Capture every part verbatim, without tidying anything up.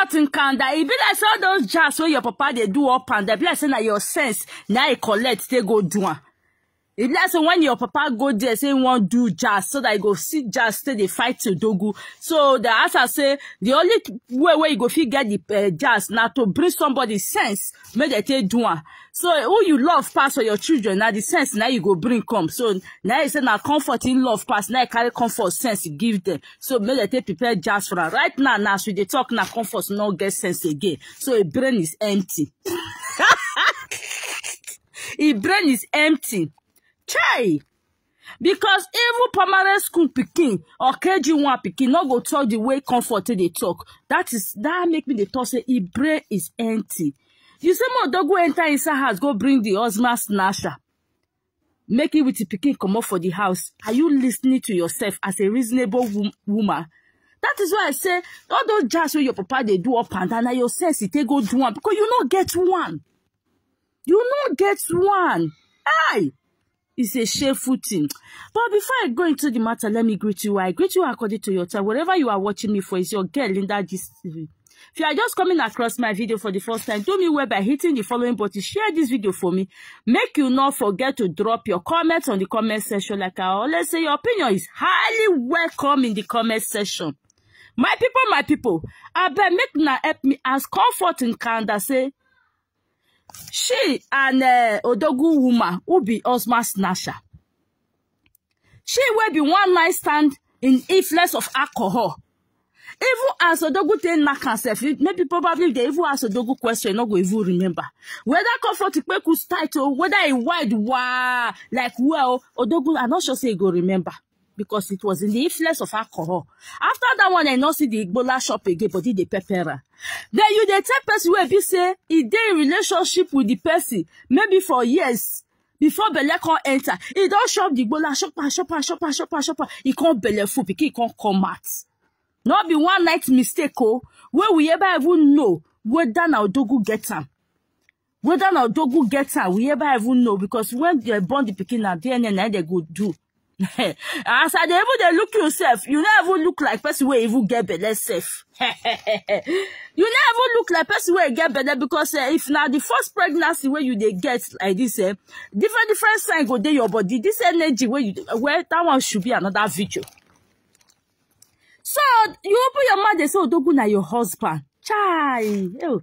Nothing can that. E be like say all those jazz wey your papa dey do up and down, e be like say na your sense na e collect take go do am. E be like say when your papa go there say he wan do jazz so that he go see jazz take dey fight Odogwu. So the answer say the only way wey you go fit get the uh, jazz na to bring somebody sense make dem take do am. So who you love pass for your children, na the sense na you go bring come. So na you say na comfort in love pass, na you carry comfort sense give them. So make dem take prepare jazz for am. Right now, na as we dey talk, na comfort no get sense again. So a brain is empty. A brain is empty. Chai! Because even primary school pikin or K G one pikin no go talk the way comfort dey talk. That is that make me dey talk say e brain is empty. You say more Odogwu enter inside house go bring the husband snatcher. Make it with the pikin comot for the house. Are you listening to yourself as a reasonable wom- woman? That is why I say all those jazz wey your papa dey do up and down, na your sense e take go do am because you no get one. You no get one. Aye. It's a shameful thing. But before I go into the matter, let me greet you. I greet you according to your time. Wherever you are watching me for, it's your girl Linda Gist T V. If you are just coming across my video for the first time, do me well by hitting the following button. Share this video for me. Make you not forget to drop your comments on the comment section. Like I always say, your opinion is highly welcome in the comment section. My people, my people, I beg make una help me as comfort in Kanda say she and uh, Odogwu woman who be husband snatcher. She will be one night stand in influence of alcohol. Even as Odogwu take knack herself, maybe probably they even ask Odogwu question, not go even remember. Whether comfort Ikpeku's title, whether he wide, wow, like well, Odogwu, I'm not sure say he go remember. Because it was in the influence of alcohol. After that one, I not see the Igbola shop again, but the pepper. Then you dey tell person wey be say e dey in relationship with the person maybe for years before belle come enter. E don shop the Igbola, shop am, shop am, shop am, shop am, shop am. E come belle full, pikin come come out. No be one night mistake o. Wey we ever even know whether na Odogwu get am. Whether na Odogwu get am, we ever even know because when they born the pikin na D N A na they go do. As I dey even dey look you sef, you no even look like person wey even get belle sef. You no even look like person wey get belle because uh, if na the first pregnancy wey you dey get like this, eh, different different sign go dey your body. This energy wey you dey, well, that one should be another video. So you open your mouth, they say Odogwu na your husband. Chai, oh,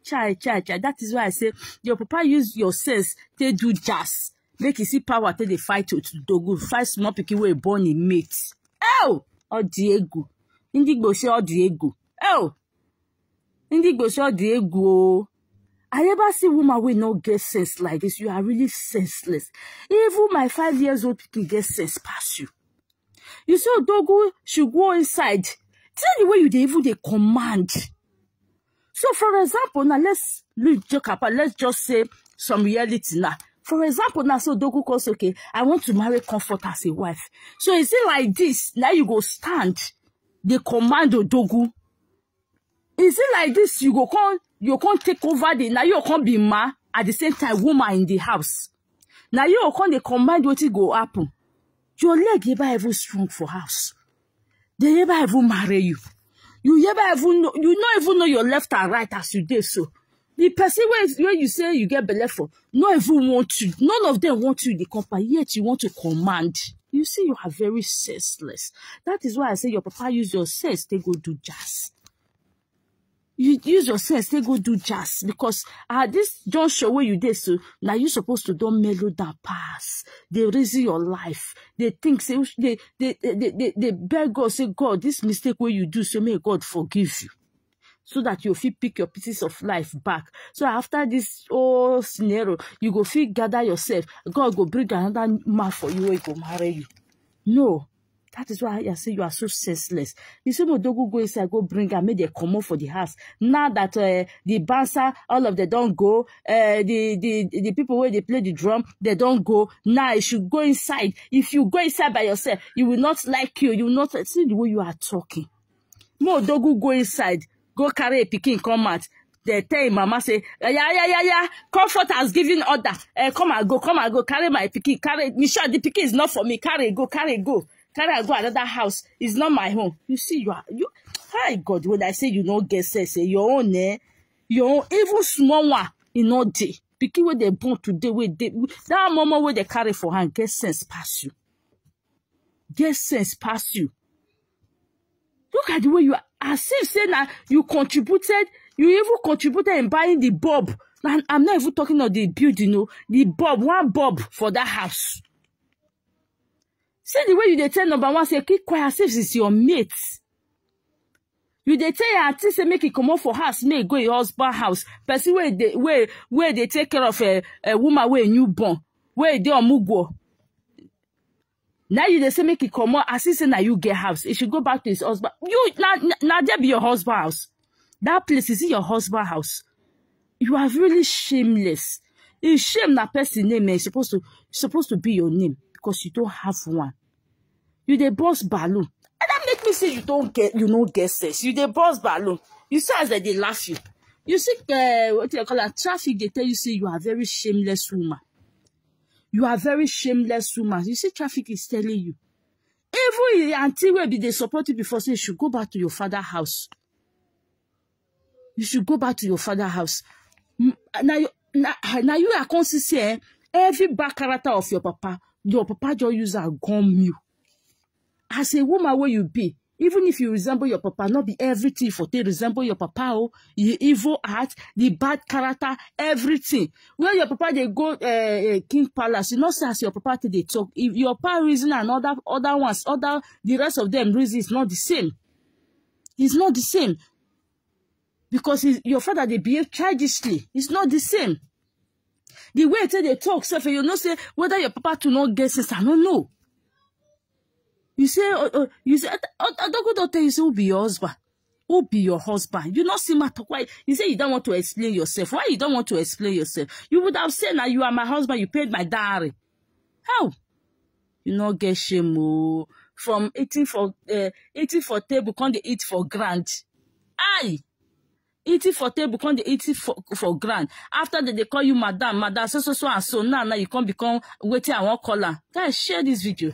chai, chai, chai. That is why I say your papa use your sense to do jazz. Make you see power take dey fight with Odogwu. Fight small pikin wey born in mate. Oh, Odiego. Indigbo say Odiego. Oh, Indigbo say Odiego. I never see woman wey no get sense like this. You are really senseless. Even my five years old pikin get sense pass you. You see, Odogwu should go inside. See the way you dey even dey command. So, for example, now let's look joke about. Let's just say some reality now. For example, now so Odogwu calls, okay, I want to marry Comfort as a wife. So is it like this? Now you go stand, they command Odogwu. Is it like this? You go come, you come take over the now you come be ma at the same time woman in the house. Now you come dey command wetin go happen. Your leg never even strong for house. They never even marry you. You never even know, you no even know your left and right as you dey so. The person wey wey you say you get belle for no even want you. None of them want you in the company, yet you want to command. You see, you are very senseless. That is why I say your papa use your sense take go do jazz. You use your sense take go do jazz because at this junction wey you dey so, now you supposed to don mellow down pass. They reason your life. They think say they they they they, they, they beg God, say, God, this mistake wey you do, so may God forgive you. So that you fit pick your pieces of life back. So after this whole scenario, you go fit gather yourself. God go bring another man for you wey go marry you. No. That is why I say you are so senseless. You see Odogwu go inside, go bring her, make they comot for the house. Now that uh, the bouncer, all of them don't go, uh, the, the the people where they play the drum, they don't go. Now you should go inside. If you go inside by yourself, you will not like you. You will not see the way you are talking. Make Odogwu go inside, go carry a pikin come out. They tell him mama say, yeah, yeah, yeah, yeah, Comfort has given order. Eh, come and go, come and go, carry my pikin, carry. In short, the pikin is not for me. Carry go, carry go, carry go another house. It's not my home. You see, you are you. Hi God, when I say you no get sense, eh, your own, eh? Your own, even small one, e no dey. Pikin wey dem born today, wey dey, that mama wey dem carry for hand get sense pass you. Get sense pass you. Look at the way you are, as if say na you contributed, you even contributed in buying the bulb. And I'm not even talking of the building, no, the bulb, one bulb for that house. See the way you dey tell number one say keep quiet, as if it's your mate. You dey tell your auntie say make e comot for house, make e go your husband house. Person wey dey, wey, wey dey take care of a, a woman wey newborn, wey dey omugwo. Now you dey say make e comot, as if say na you get house. He should go back to his husband. You, na, na, na there be your husband house. That place is your husband house. You are really shameless. If shame na person name, eh, supposed to, supposed to be your name because you don't have one. You dey burst balloon. And that make me say you don't get, you no get sense. You dey burst balloon. You see as dem dey laugh you. You see, uh, what you call am, traffic dey tell you say you are a very shameless woman. You are a very shameless woman. You see, traffic is telling you. Even your auntie wey be dey support you before say you should go back to your father house. You should go back to your father house. M-, na you, na, na you I come see say, eh, every bad character of your papa, your papa just use am gum you. As a woman wey you be, even if you resemble your papa, not be everything for take resemble your papa. Oh, you evil heart, the bad character, everything. When your papa dey go, eh, eh, King Palace, you know say as your papa take dey talk, if your papa reason and other, other ones, other, the rest of them reason is not the same. It's not the same. Because he's, your father dey behave childishly. It's not the same. The way they talk, sef, you know say whether your papa to not get sense, I don't know. You say, oh, oh, you say, Adogo don't tell you say who be your husband. Who be your husband? You not see matter why. You say you don't want to explain yourself. Why you don't want to explain yourself? You would have said, "Now you are my husband. You paid my dowry." How? You no get shame, oh. From eating for, uh, eating for table, come dey eat for ground. Aye. Eating for table, come dey eat it for, for ground. After that, they call you madam, madam, so, so, so, and so. Now, now you come become wetin I wan call am. Guys, share this video.